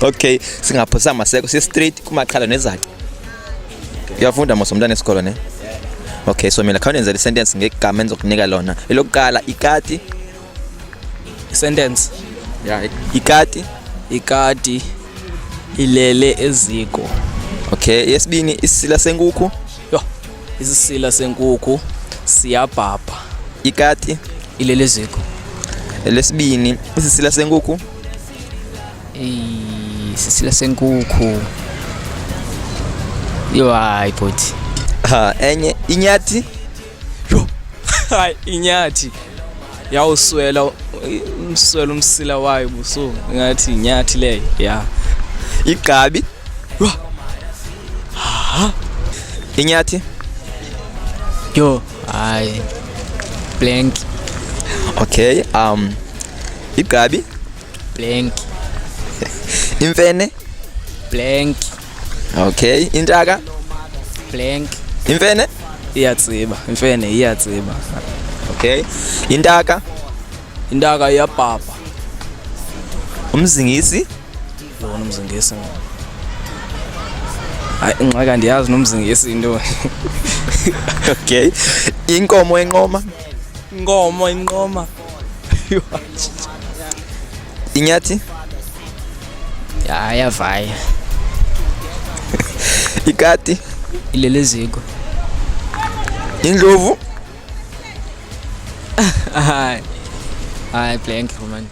Okay, singaphosanga maseko, si straight kumaqhala nezaci. Uyafunda mos umntana esikolo ne? Okay, so mina khawunenzela isentence ngegama engizokunika lona. Elokuqala ikati. Sentence. Yeah, ikati. Ikati ilele eziko. Okay, eyesibini isisila senkukhu. Yho, isisila senkukhu siyabhabha. Ikati ilele eziko. Elesibini isisila senkukhu. Isisila senkukhu. Yho, hayi bhuti. Ha, enye inyathi. Yho, hayi inyathi. Yawuswela umswela umsila wayo busuku ngathi inyathi leyo ya. Igqabi. Yho. Inyathi. Yho, hayi. Blank. Okay, igqabi. Blank. Imfene. Blank. Okay, intaka. Blank. Imfene. Iyatsiba, imfene iyatsiba. Okay. Intaka. Intaka iyabhabha. Umzingisi. Lona umzingisi. Hayi ingxaki andiyazi nomzingisi into. Okay. Inkomo enqoma. Inkomo inqoma. Inyathi. Ya, ayavaya. Ikati. Ilele eziko. Indlovu. Hayi. Hayi blank man.